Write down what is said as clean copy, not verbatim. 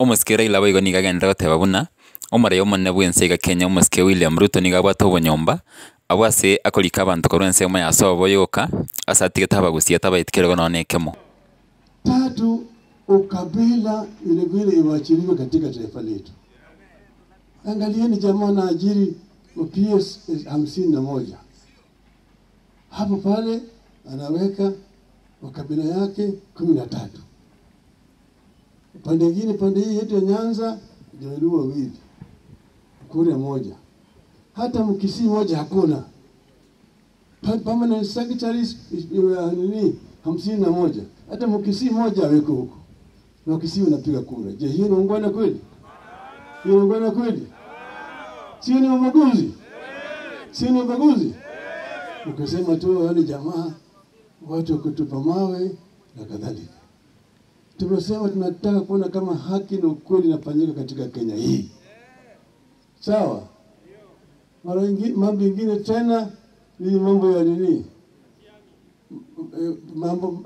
Omosike Raila boigo nigo agenderete goteba buna, omorei omonene bwa ense iga Kenya omosike William Ruto nigo abwate obonyomba, abwo ase akorika abanto korwa ensemo ya sobo yoka, ase atigete abagusia tabaeti kerogo nonya na ekemo. Tatu, ukabila vile vile iwachiliwe katika taifa letu. Angalieni jamaa na ajiri wa PS 51 hapo pale, anaweka wa kabila yake 13. Pande nyingine, pande hii yetu ya Nyanza, Jaluo wawili, Mkuria moja, hata Mkisii moja hakuna. Permanent secretaries nini 51, hata Mkisii moja aweko huko, na Mkisii unapiga kura. Je, hiyo ni ungwana kweli? Hiyo ni ungwana kweli? Sio ni ubaguzi? Sio ni ubaguzi? Ukisema tu wale jamaa watu kutupa mawe na kadhalika. Tumesema tunataka kuona kama haki na ukweli inafanyika katika Kenya hii. Sawa? Mara nyingine mambo mengine tena ni mambo ya nini? Mambo